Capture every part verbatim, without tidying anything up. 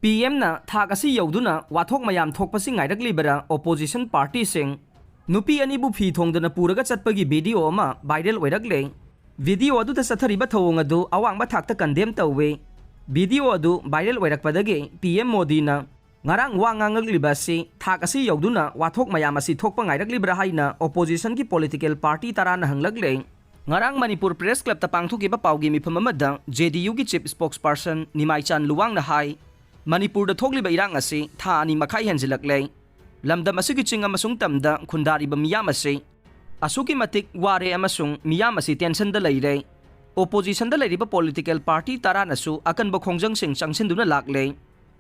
ꯄꯤ ꯑꯦꯝꯅ ꯊꯥꯛ ꯑꯁꯤ ꯌꯧꯗꯨꯅ ꯋꯥꯊꯣꯛ ꯃꯌꯥꯝ ꯊꯣꯛꯄꯁꯤ ꯉꯥꯏꯔꯛꯂꯤꯕꯔꯥ? ꯑꯣꯄꯣꯖꯤꯁꯟ ꯄꯥꯔꯇꯤꯁꯤꯡ ꯅꯨꯄꯤ ꯑꯅꯤꯕꯨ ꯐꯤ ꯊꯣꯡꯗꯅ ꯄꯨꯔꯒ ꯆꯠꯄꯒꯤ ꯚꯤꯗꯤꯑꯣ ꯑꯃ ꯚꯥꯏꯔꯦꯜ ꯑꯣꯏꯔꯛꯂꯦ꯫ ꯚꯤꯗꯤꯑꯣ ꯑꯗꯨꯗ ꯆꯠꯊꯔꯤꯕ ꯊꯧꯑꯣꯡ ꯑꯗꯨ ꯑꯋꯥꯡꯕ ꯊꯥꯛꯇ ꯀꯟꯗꯦꯝ ꯇꯧꯏ꯫ ꯚꯤꯗꯤꯑꯣ ꯑꯗꯨ ꯚꯥꯏꯔꯦꯜ ꯑꯣꯏꯔꯛꯄꯗꯒꯤ ꯄꯤ ꯑꯦꯝ ꯃꯣꯗꯤꯅ ꯉꯔꯥꯡ ꯋꯥ ꯉꯥꯡꯂꯛꯂꯤꯕ ꯑꯁꯤ ꯊꯥꯛ ꯑꯁꯤ ꯌꯧꯗꯨꯅ ꯋꯥꯊꯣꯛ ꯃꯌꯥꯝ ꯑꯁꯤ ꯊꯣꯛꯄ ꯉꯥꯏꯔꯛꯂꯤꯕ꯭ꯔꯥ ꯍꯥꯏꯅ ꯑꯣꯄꯣꯖꯤꯁꯟꯒꯤ ꯄꯣꯂꯤꯇꯤꯀꯦꯜ ꯄꯥꯔꯇꯤ ꯇꯔꯥꯅ ꯍꯪꯂꯛꯂꯦ꯫ ꯉꯔꯥꯡ ꯃꯅꯤꯄꯨꯔ ꯄ꯭ꯔꯦꯁ ꯀ꯭ꯂꯕꯇ ꯄꯥꯡꯊꯣꯛꯈꯤꯕ ꯄꯥꯎꯒꯤ ꯃꯤꯐꯝ ꯑꯃꯗ ꯖꯦ ꯗꯤ ꯌꯨꯒꯤ ꯆꯤꯐ ꯁ꯭ꯄꯣꯛꯁꯄꯔꯁꯟ ꯅꯤꯃꯥꯏꯆꯥꯟ ꯂꯨꯋꯥꯡꯅ ꯍꯥꯏ, ꯃꯅꯤꯄꯨꯔꯗ ꯊꯣꯛꯂꯤꯕ ꯏꯔꯥꯡ ꯑꯁꯤ ꯊꯥ ꯑꯅꯤ ꯃꯈꯥꯏ ꯍꯦꯟꯖꯤꯜꯂꯛꯂꯦ꯫ ꯂꯝꯗꯝ ꯑꯁꯤꯒꯤ ꯆꯤꯡ ꯑꯃꯁꯨꯡ ꯇꯝꯗ ꯈꯨꯟꯗꯥꯔꯤꯕ ꯃꯤꯌꯥꯝ ꯑꯁꯤ ꯑꯁꯨꯛꯀꯤ ꯃꯇꯤꯛ ꯋꯥꯔꯦ ꯑꯃꯁꯨꯡ ꯃꯤꯌꯥꯝ ꯑꯁꯤ ꯇꯦꯟꯁꯟꯗ ꯂꯩꯔꯦ꯫ ꯑꯣꯄꯣꯖꯤꯁꯟꯗ ꯂꯩꯔꯤꯕ ꯄꯣꯂꯤꯇꯤꯀꯦꯜ ꯄꯥꯔꯇꯤ ꯇꯔꯥꯅꯁꯨ ꯑꯀꯟꯕ ꯈꯣꯡꯖꯪꯁꯤꯡ ꯆꯪꯁꯤꯟꯗꯨꯅ ꯂꯥꯛꯂꯦ꯫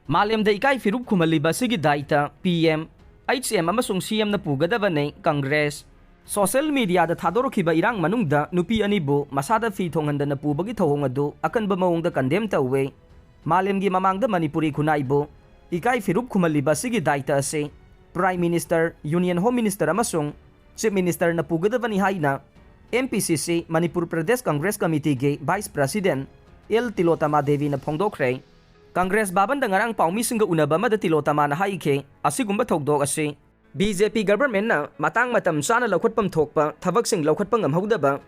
ꯃꯥꯂꯦꯝꯗ ꯏꯀꯥꯏ ꯐꯤꯔꯨꯞ ꯈꯨꯝꯍꯜꯂꯤꯕ ꯑꯁꯤꯒꯤ ꯗꯥꯏꯇ ꯄꯤ ꯑꯦꯝ, ꯑꯩꯆ ꯑꯦꯝ ꯑꯃꯁꯨꯡ ꯁꯤ ꯑꯦꯝꯅ ꯄꯨꯒꯗꯕꯅꯤ꯫ ꯀꯪꯒ꯭ꯔꯦꯁ꯫ ꯁꯣꯁꯤꯌꯦꯜ ꯃꯤꯗꯤꯌꯥꯗ ꯊꯥꯗꯣꯔꯛꯈꯤꯕ ꯏꯔꯥꯡ ꯃꯅꯨꯡꯗ ꯅꯨꯄꯤ ꯑꯅꯤꯕꯨ ꯃꯁꯥꯗ ꯐꯤ ꯊꯣꯡꯍꯟꯗꯅ ꯄꯨꯕꯒꯤ ꯊꯧꯑꯣꯡ ꯑꯗꯨ ꯑꯀꯟꯕ ꯃꯑꯣꯡꯗ ꯀꯟꯗꯦꯝ ꯇꯧꯏ꯫ ꯃꯥꯂꯦꯝꯒꯤ ꯃꯃꯥꯡꯗ ꯃꯅꯤꯄꯨꯔꯤ ꯈꯨꯟꯅꯥꯏꯕꯨ ꯏꯀꯥꯏ ꯐꯤꯔꯨꯞ ꯈꯨꯝꯍꯜꯂꯤꯕ ꯑꯁꯤꯒꯤ ꯗꯥꯏꯇ ꯑꯁꯤ prime minister, union home minister ꯑꯃꯁꯨꯡ ꯆꯤꯐ ꯃꯤꯅꯤꯁꯇꯔꯅ ꯄꯨꯒꯗꯕꯅꯤ ꯍꯥꯏꯅ M P C C, Manipur Pradesh Congress ꯀꯃꯤꯇꯤꯒꯤ ꯚꯥꯏꯁ ꯄ꯭ꯔꯁꯤꯗꯦꯟ ꯑꯦꯜ ꯇꯤꯂꯣꯇꯃꯥ ꯗꯦꯕꯤꯅ ꯐꯣꯡꯗꯣꯛꯈ꯭ꯔꯦ꯫ ꯀꯪꯒ꯭ꯔꯦꯁ ꯚꯕꯟꯗ ꯉꯔꯥꯡ ꯄꯥꯎꯃꯤꯁꯤꯡꯒ ꯎꯅꯕ ꯑꯃꯗ ꯇꯤꯂꯣꯇꯃꯥꯅ ꯍꯥꯏꯈꯤ, ꯑꯁꯤꯒꯨꯝꯕ ꯊꯧꯗꯣꯛ ꯑꯁꯤ ꯕꯤ ꯖꯦ ꯄꯤ ꯒꯚꯔꯟꯃꯦꯟꯠꯅ ꯃꯇꯥꯡ ꯃꯇꯝ ꯆꯥꯅ ꯂꯧꯈꯠꯐꯝ ꯊꯣꯛꯄ ꯊꯕꯛꯁꯤꯡ ꯂꯧꯈꯠꯄ ꯉꯝꯍꯧꯗꯕ,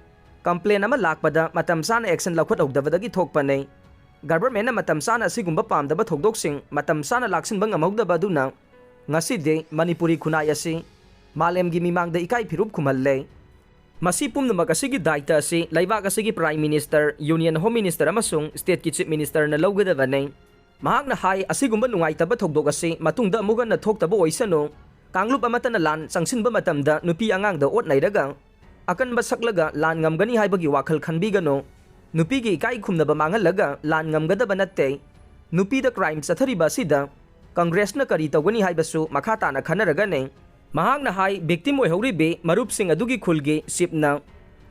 ꯀꯝꯄ꯭ꯂꯦꯟ ꯑꯃ ꯂꯥꯛꯄꯗ ꯃꯇꯝ ꯆꯥꯅ ꯑꯦꯛꯁꯟ ꯂꯧꯈꯠꯍꯧꯗꯕꯗꯒꯤ ꯊꯣꯛꯄꯅꯤ꯫ ꯒꯚꯔꯟꯃꯦꯟꯠꯅ ꯃꯇꯝ ꯆꯥꯅ ꯑꯁꯤꯒꯨꯝꯕ ꯄꯥꯝꯗꯕ ꯊꯧꯗꯣꯛꯁꯤꯡ ꯃꯇꯝ ꯆꯥꯅ ꯂꯥꯛꯁꯤꯟꯕ ꯉꯝꯍꯧꯗꯕ ꯑꯗꯨꯅ ꯉꯁꯤꯗꯤ ꯃꯅꯤꯄꯨꯔꯤ ꯈꯨꯟꯅꯥꯏ ꯑꯁꯤ ꯃꯥꯂꯦꯝꯒꯤ ꯃꯤꯃꯥꯡꯗ ꯏꯀꯥꯏ ꯐꯤꯔꯨꯞ ꯈꯨꯝꯍꯜꯂꯦ꯫ ꯃꯁꯤ ꯄꯨꯝꯅꯃꯛ ꯑꯁꯤꯒꯤ ꯗꯥꯏꯇ ꯑꯁꯤ ꯂꯩꯕꯥꯛ ꯑꯁꯤꯒꯤ prime minister, union home minister ꯑꯃꯁꯨꯡ ꯁ꯭ꯇꯦꯠꯀꯤ ꯆꯤꯐ ꯃꯤꯅꯤꯁꯇꯔꯅ ꯂꯧꯒꯗꯕꯅꯤ꯫ ꯃꯍꯥꯛꯅ ꯍꯥꯏ, ꯑꯁꯤꯒꯨꯝꯕ ꯅꯨꯡꯉꯥꯏꯇꯕ ꯊꯧꯗꯣꯛ ꯑꯁꯤ ꯃꯇꯨꯡꯗ ꯑꯃꯨꯛ ꯍꯟꯅ ꯊꯣꯛꯇꯕ ꯑꯣꯏꯁꯅꯨ꯫ ꯀꯥꯡꯂꯨꯞ ꯑꯃꯠꯇꯅ ꯂꯥꯟ ꯆꯪꯁꯤꯟꯕ ꯃꯇꯝꯗ ꯅꯨꯄꯤ ꯑꯉꯥꯡꯗ ꯑꯣꯠ ꯅꯩꯔꯒ ꯑꯀꯟꯕ ꯁꯛꯂꯒ ꯂꯥꯟ ꯉꯝꯒꯅꯤ ꯍꯥꯏꯕꯒꯤ ꯋꯥꯈꯜ ꯈꯟꯕꯤꯒꯅꯨ꯫ ꯅꯨꯄꯤꯒꯤ ꯏꯀꯥꯏ ꯈꯨꯝꯅꯕ ꯃꯥꯡꯍꯜꯂꯒ ꯂꯥꯟ ꯉꯝꯒꯗꯕ ꯅꯠꯇꯦ꯫ ꯅꯨꯄꯤꯗ ꯀ꯭ꯔꯥꯏꯝ ꯆꯠꯊꯔꯤꯕ ꯑꯁꯤꯗ ꯀꯪꯒ꯭ꯔꯦꯁꯅ ꯀꯔꯤ ꯇꯧꯒꯅꯤ ꯍꯥꯏꯕꯁꯨ ꯃꯈꯥ ꯇꯥꯅ ꯈꯟꯅꯔꯒꯅꯤ꯫ ꯃꯍꯥꯛꯅ ꯍꯥꯏ, ꯚꯤꯛꯇꯤꯝ ꯑꯣꯏꯍꯧꯔꯤꯕꯤ ꯃꯔꯨꯞꯁꯤꯡ ꯑꯗꯨꯒꯤ ꯈꯨꯜꯒꯤ ꯆꯤꯞꯅ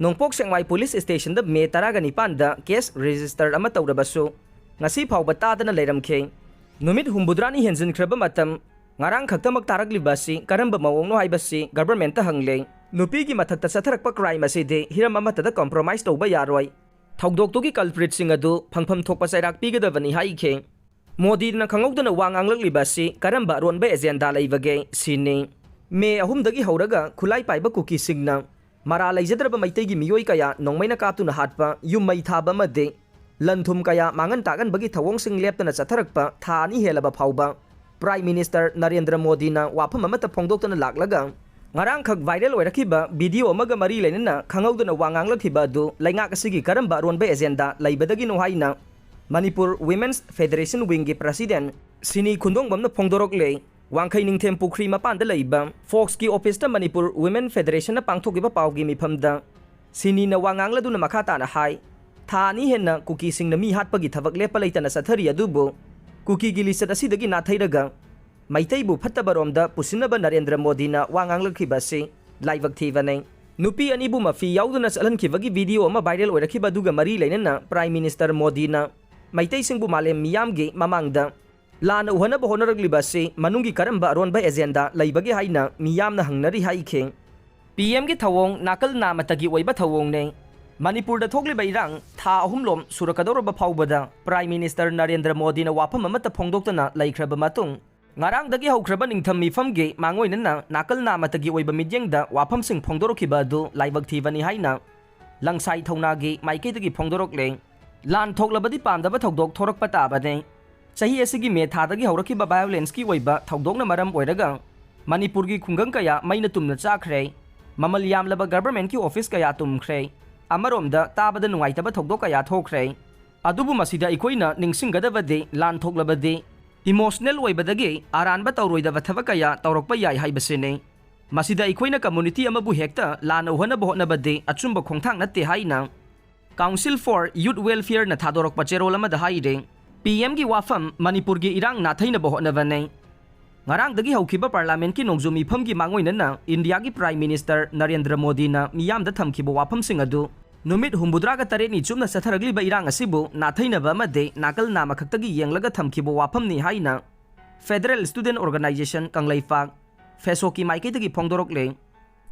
ꯅꯣꯡꯄꯣꯛ ꯁꯦꯛꯃꯥꯏ ꯄꯨꯂꯤꯁ ꯁ꯭ꯇꯦꯁꯟꯗ ꯃꯦ ꯇꯔꯥꯒ ꯅꯤꯄꯥꯟꯗ ꯀꯦꯁ ꯔꯦꯖꯤꯁꯇꯔ ꯑꯃ ꯇꯧꯔꯕꯁꯨ ꯉꯁꯤ ꯐꯥꯎꯕ ꯇꯥꯗꯅ ꯂꯩꯔꯝꯈꯤ꯫ ꯅꯨꯃꯤꯠ ꯍꯨꯝꯐꯨꯇꯔꯥꯅꯤ ꯍꯦꯟꯖꯤꯟꯈ꯭ꯔꯕ ꯃꯇꯝ, ꯉꯔꯥꯡ ꯈꯛꯇꯃꯛ ꯇꯥꯔꯛꯂꯤꯕ ꯑꯁꯤ ꯀꯔꯝꯕ ꯃꯑꯣꯡꯅꯣ ꯍꯥꯏꯕꯁꯤ ꯒꯚꯔꯟꯃꯦꯟꯠꯇ ꯍꯪꯂꯦ꯫ ꯅꯨꯄꯤꯒꯤ ꯃꯊꯛꯇ ꯆꯠꯊꯔꯛꯄ ꯀ꯭ꯔꯥꯏꯝ ꯑꯁꯤꯗꯤ ꯍꯤꯔꯝ ꯑꯃꯠꯇꯗ ꯀꯝꯄ꯭ꯔꯣꯃꯥꯏꯖ ꯇꯧꯕ ꯌꯥꯔꯣꯏ꯫ ꯊꯧꯗꯣꯛꯇꯨꯒꯤ ꯀꯜꯄ꯭ꯔꯤꯠꯁꯤꯡ ꯑꯗꯨ ꯐꯪꯐꯝ ꯊꯣꯛꯄ ꯆꯩꯔꯥꯛ ꯄꯤꯒꯗꯕꯅꯤ ꯍꯥꯏꯈꯤ꯫ ꯃꯣꯗꯤꯅ ꯈꯪꯍꯧꯗꯅ ꯋꯥ ꯉꯥꯡꯂꯛꯂꯤꯕ ꯑꯁꯤ ꯀꯔꯝꯕ ꯑꯔꯣꯟꯕ ꯑꯦꯖꯦꯟꯗꯥ ꯂꯩꯕꯒꯦ ꯁꯤꯅꯤ꯫ ꯃꯦ ꯑꯍꯨꯝꯗꯒꯤ ꯍꯧꯔꯒ ꯈꯨꯠꯂꯥꯏ ꯄꯥꯏꯕ ꯀꯨꯀꯤꯁꯤꯡꯅ ꯃꯔꯥ ꯂꯩꯖꯗ꯭ꯔꯕ ꯃꯩꯇꯩꯒꯤ ꯃꯤꯑꯣꯏ ꯀꯌꯥ ꯅꯣꯡꯃꯩꯅ ꯀꯥꯞꯇꯨꯅ ꯍꯥꯠꯄ, ꯌꯨꯝ ꯃꯩ ꯊꯥꯕ ꯑꯃꯗꯤ ꯂꯟ ꯊꯨꯝ ꯀꯌꯥ ꯃꯥꯡꯍꯟ ꯇꯥꯛꯍꯟꯕꯒꯤ ꯊꯧꯑꯣꯡꯁꯤꯡ ꯂꯦꯞꯇꯅ ꯆꯠꯊꯔꯛꯄ ꯊꯥ ꯑꯅꯤ ꯍꯦꯜꯂꯕ ꯐꯥꯎꯕ Prime Minister ꯅꯔꯦꯟꯗ꯭ꯔ ꯃꯣꯗꯤꯅ ꯋꯥꯐꯝ ꯑꯃꯠꯇ ꯐꯣꯡꯗꯣꯛꯇꯅ ꯂꯥꯛꯂꯒ, ꯉꯔꯥꯡꯈꯛ viral ꯑꯣꯏꯔꯛꯈꯤꯕ video ꯑꯃꯒ ꯃꯔꯤ ꯂꯩꯅꯅ ꯈꯪꯍꯧꯗꯅ ꯋꯥ ꯉꯥꯡꯂꯛꯈꯤꯕ ꯑꯗꯨ ꯂꯩꯉꯥꯛ ꯑꯁꯤꯒꯤ ꯀꯔꯝꯕ ꯑꯔꯣꯟꯕ ꯑꯦꯖꯦꯟꯗꯥ ꯂꯩꯕꯗꯒꯤꯅꯣ ꯍꯥꯏꯅ Manipur Women's Federation Wingꯒꯤ President ꯁꯤꯅꯤ ꯈꯨꯟꯗꯣꯡꯕꯝꯅ ꯐꯣꯡꯗꯣꯔꯛꯂꯦ꯫ ꯋꯥꯡꯈꯩ ꯅꯤꯡꯊꯦꯝ ꯄꯨꯈ꯭ꯔꯤ ꯃꯄꯥꯟꯗ ꯂꯩꯕ ꯐꯣꯛꯁꯀꯤ ꯑꯣꯐꯤꯁꯇ ꯃꯅꯤꯄꯨꯔ Women Federationꯅ ꯄꯥꯡꯊꯣꯛꯈꯤꯕ ꯄꯥꯎꯒꯤ ꯃꯤꯐꯝꯗ ꯁꯤꯅꯤꯅ ꯋꯥ ꯉꯥꯡꯂꯗꯨꯅ ꯃꯈꯥ ꯇꯥꯅ ꯍꯥꯏ, ꯊꯥ ꯑꯅꯤ ꯍꯦꯟꯅ ꯀꯨꯀꯤꯁꯤꯡꯅ ꯃꯤ ꯍꯥꯠꯄꯒꯤ ꯊꯕꯛ ꯂꯦꯞꯄ ꯂꯩꯇꯅ ꯆꯠꯊꯔꯤ ꯑꯗꯨꯕꯨ ꯀꯨꯀꯤꯒꯤ ꯂꯤꯆꯠ ꯑꯁꯤꯗꯒꯤ ꯅꯥꯊꯩꯔꯒ ꯃꯩꯇꯩꯕꯨ ꯐꯠꯇꯕꯔꯣꯝꯗ ꯄꯨꯁꯤꯟꯅꯕ ꯅꯔꯦꯟꯗ꯭ꯔ ꯃꯣꯗꯤꯅ ꯋꯥ ꯉꯥꯡꯂꯛꯈꯤꯕ ꯑꯁꯤ ꯂꯥꯏꯕꯛ ꯊꯤꯕꯅꯤ꯫ ꯅꯨꯄꯤ ꯑꯅꯤꯕꯨ ꯃꯐꯤ ꯌꯥꯎꯗꯅ ꯆꯠꯍꯟꯈꯤꯕꯒꯤ video ꯑꯃ viral ꯑꯣꯏꯔꯛꯈꯤꯕ ꯑꯗꯨꯒ ꯃꯔꯤ ꯂꯩꯅꯅ Prime Minister ꯃꯣꯗꯤꯅ ꯃꯩꯇꯩꯁꯤꯡꯕꯨ ꯃꯥꯂꯦꯝ ꯃꯤꯌꯥꯝꯒꯤ ꯃꯃꯥꯡꯗ ꯂꯥꯟꯅ ꯎꯍꯟꯅꯕ ꯍꯣꯠꯅꯔꯛꯂꯤꯕ ꯑꯁꯤ ꯃꯅꯨꯡꯒꯤ ꯀꯔꯝꯕ ꯑꯔꯣꯟꯕ ꯑꯦꯖꯦꯟꯗꯥ ꯂꯩꯕꯒꯦ ꯍꯥꯏꯅ ꯃꯤꯌꯥꯝꯅ ꯍꯪꯅꯔꯤ ꯍꯥꯏꯈꯤ꯫ ꯄꯤ ꯑꯦꯝꯒꯤ ꯊꯧꯑꯣꯡ ꯅꯥꯀꯜ ꯅꯥꯃꯇꯒꯤ ꯑꯣꯏꯕ ꯊꯧꯑꯣꯡꯅꯤ꯫ ꯃꯅꯤꯄꯨꯔꯗ ꯊꯣꯛꯂꯤꯕ ꯏꯔꯥꯡ ꯊꯥ ꯑꯍꯨꯝꯂꯣꯝ ꯁꯨꯔꯛꯀꯗꯧꯔꯕ ꯐꯥꯎꯕꯗ Prime Minister ꯅꯔꯦꯟꯗ꯭ꯔ ꯃꯣꯗꯤꯅ ꯋꯥꯐꯝ ꯑꯃꯠꯇ ꯐꯣꯡꯗꯣꯛꯇꯅ ꯂꯩꯈ꯭ꯔꯕ ꯃꯇꯨꯡ, ꯉꯔꯥꯡꯗꯒꯤ ꯍꯧꯈ꯭ꯔꯕ ꯅꯤꯡꯊꯝ ꯃꯤꯐꯝꯒꯤ ꯃꯥꯡꯑꯣꯏꯅꯅ ꯅꯥꯀꯜ ꯅꯥꯃꯇꯒꯤ ꯑꯣꯏꯕ ꯃꯤꯠꯌꯦꯡꯗ ꯋꯥꯐꯝꯁꯤꯡ ꯐꯣꯡꯗꯣꯔꯛꯈꯤꯕ ꯑꯗꯨ ꯂꯥꯏꯕꯛ ꯊꯤꯕꯅꯤ ꯍꯥꯏꯅ ꯂꯪꯁꯥꯏ ꯊꯧꯅꯥꯒꯤ ꯃꯥꯏꯀꯩꯗꯒꯤ ꯐꯣꯡꯗꯣꯔꯛꯂꯦ꯫ ꯂꯥꯟ ꯊꯣꯛꯂꯕꯗꯤ ꯄꯥꯝꯗꯕ ꯊꯧꯗꯣꯛ ꯊꯣꯔꯛꯄ ꯇꯥꯕꯅꯤ꯫ ꯆꯍꯤ ꯑꯁꯤꯒꯤ ꯃꯦ ꯊꯥꯗꯒꯤ ꯍꯧꯔꯛꯈꯤꯕ violenceꯀꯤ ꯑꯣꯏꯕ ꯊꯧꯗꯣꯛꯅ ꯃꯔꯝ ꯑꯣꯏꯔꯒ ꯃꯅꯤꯄꯨꯔꯒꯤ ꯈꯨꯡꯒꯪ ꯀꯌꯥ ꯃꯩꯅ ꯇꯨꯝꯅ ꯆꯥꯈ꯭ꯔꯦ꯫ ꯃꯃꯜ ꯌꯥꯝꯂꯕ governmentꯀꯤ office ꯀꯌꯥ ꯇꯨꯝꯈ꯭ꯔꯦ꯫ ꯑꯃꯔꯣꯝꯗ ꯇꯥꯕꯗ ꯅꯨꯡꯉꯥꯏꯇꯕ ꯊꯧꯗꯣꯛ ꯀꯌꯥ ꯊꯣꯛꯈ꯭ꯔꯦ꯫ ꯑꯗꯨꯕꯨ ꯃꯁꯤꯗ ꯑꯩꯈꯣꯏꯅ ꯅꯤꯡꯁꯤꯡꯒꯗꯕꯗꯤ ꯂꯥꯟ ꯊꯣꯛꯂꯕꯗꯤ emotional ꯑꯣꯏꯕꯗꯒꯤ ꯑꯔꯥꯟꯕ ꯇꯧꯔꯣꯏꯗꯕ ꯊꯕꯛ ꯀꯌꯥ ꯇꯧꯔꯛꯄ ꯌꯥꯏ ꯍꯥꯏꯕꯁꯤꯅꯤ꯫ ꯃꯁꯤꯗ ꯑꯩꯈꯣꯏꯅ community ꯑꯃꯕꯨ ꯍꯦꯛꯇ ꯂꯥꯟꯅ ꯎꯍꯟꯅꯕ ꯍꯣꯠꯅꯕꯗꯤ ꯑꯆꯨꯝꯕ ꯈꯣꯡꯊꯥꯡ ꯅꯠꯇꯦ ꯍꯥꯏꯅ Council for Youth Welfareꯅ ꯊꯥꯗꯣꯔꯛꯄ ꯆꯦꯔꯣꯜ ꯑꯃꯗ ꯍꯥꯏꯔꯤ꯫ ꯄꯤ ꯑꯦꯝꯒꯤ ꯋꯥꯐꯝ ꯃꯅꯤꯄꯨꯔꯒꯤ ꯏꯔꯥꯡ ꯅꯥꯊꯩꯅꯕ ꯍꯣꯠꯅꯕꯅꯤ꯫ ꯉꯔꯥꯡꯗꯒꯤ ꯍꯧꯈꯤꯕ Parliamentꯀꯤ ꯅꯣꯡꯖꯨ ꯃꯤꯐꯝꯒꯤ ꯃꯥꯡꯑꯣꯏꯅꯅ ꯏꯟꯗꯤꯌꯥꯒꯤ Prime Minister ꯅꯔꯦꯟꯗ꯭ꯔ ꯃꯣꯗꯤꯅ ꯃꯤꯌꯥꯝꯗ ꯊꯝꯈꯤꯕ ꯋꯥꯐꯝꯁꯤꯡ ꯑꯗꯨ ꯅꯨꯃꯤꯠ ꯍꯨꯝꯐꯨꯇꯔꯥꯒ ꯇꯔꯦꯠꯅꯤ ꯆꯨꯞꯅ ꯆꯠꯊꯔꯛꯂꯤꯕ ꯏꯔꯥꯡ ꯑꯁꯤꯕꯨ ꯅꯥꯊꯩꯅꯕ ꯑꯃꯗꯤ ꯅꯥꯀꯜ ꯅꯥꯃꯈꯛꯇꯒꯤ ꯌꯦꯡꯂꯒ ꯊꯝꯈꯤꯕ ꯋꯥꯐꯝꯅꯤ ꯍꯥꯏꯅ Federal Student Organisation ꯀꯪꯂꯩꯄꯥꯛ, ꯐꯦꯁꯣꯛꯀꯤ ꯃꯥꯏꯀꯩꯗꯒꯤ ꯐꯣꯡꯗꯣꯔꯛꯂꯦ꯫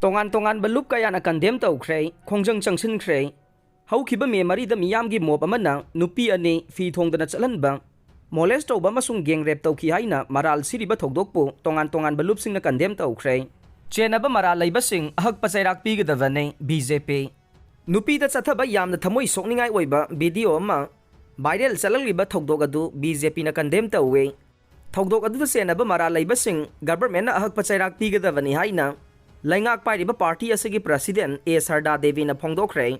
ꯇꯣꯉꯥꯟ ꯇꯣꯉꯥꯟꯕ ꯂꯨꯞ ꯀꯌꯥꯅ condemn ꯇꯧꯈ꯭ꯔꯦ, ꯈꯣꯡꯖꯪ ꯆꯪꯁꯤꯟꯈ꯭ꯔꯦ꯫ ꯍꯧꯈꯤꯕ ꯃꯦ ꯃꯔꯤꯗ ꯃꯤꯌꯥꯝꯒꯤ mob ꯑꯃꯅ ꯅꯨꯄꯤ ꯑꯅꯤ ꯐꯤ ꯊꯣꯡꯗꯅ ꯆꯠꯍꯟꯕ, ꯃꯣꯂꯦꯁ ꯇꯧꯕ ꯑꯃꯁꯨꯡ ꯒꯦꯡ ꯔꯦꯞ ꯇꯧꯈꯤ ꯍꯥꯏꯅ ꯃꯔꯥꯜ ꯁꯤꯔꯤꯕ ꯊꯧꯗꯣꯛꯄꯨ ꯇꯣꯉꯥꯟ ꯇꯣꯉꯥꯟꯕ ꯂꯨꯞꯁꯤꯡꯅ ꯀꯟꯗꯦꯝ ꯇꯧꯈ꯭ꯔꯦ꯫ ꯆꯦꯟꯅꯕ ꯃꯔꯥꯜ ꯂꯩꯕꯁꯤꯡ ꯑꯍꯛꯄ ꯆꯩꯔꯥꯛ ꯄꯤꯒꯗꯕꯅꯤ, ꯕꯤ ꯖꯦ ꯄꯤ꯫ ꯅꯨꯄꯤꯗ ꯆꯠꯊꯕ ꯌꯥꯝꯅ ꯊꯃꯣꯏ ꯁꯣꯛꯅꯤꯡꯉꯥꯏ ꯑꯣꯏꯕ ꯚꯤꯗꯤꯑꯣ ꯑꯃ ꯚꯥꯏꯔꯦꯜ ꯆꯠꯍꯜꯂꯤꯕ ꯊꯧꯗꯣꯛ ꯑꯗꯨ ꯕꯤ ꯖꯦ ꯄꯤꯅ ꯀꯟꯗꯦꯝ ꯇꯧꯏ꯫ ꯊꯧꯗꯣꯛ ꯑꯗꯨꯗ ꯆꯦꯟꯅꯕ ꯃꯔꯥꯜ ꯂꯩꯕꯁꯤꯡ ꯒꯚꯔꯟꯃꯦꯟꯠꯅ ꯑꯍꯛꯄ ꯆꯩꯔꯥꯛ ꯄꯤꯒꯗꯕꯅꯤ ꯍꯥꯏꯅ ꯂꯩꯉꯥꯛ ꯄꯥꯏꯔꯤꯕ ꯄꯥꯔꯇꯤ ꯑꯁꯤꯒꯤ ꯄ꯭ꯔꯁꯤꯗꯦꯟꯠ ꯑꯦ ꯁꯔꯗꯥ ꯗꯦꯕꯤꯅ ꯐꯣꯡꯗꯣꯛꯈ꯭ꯔꯦ꯫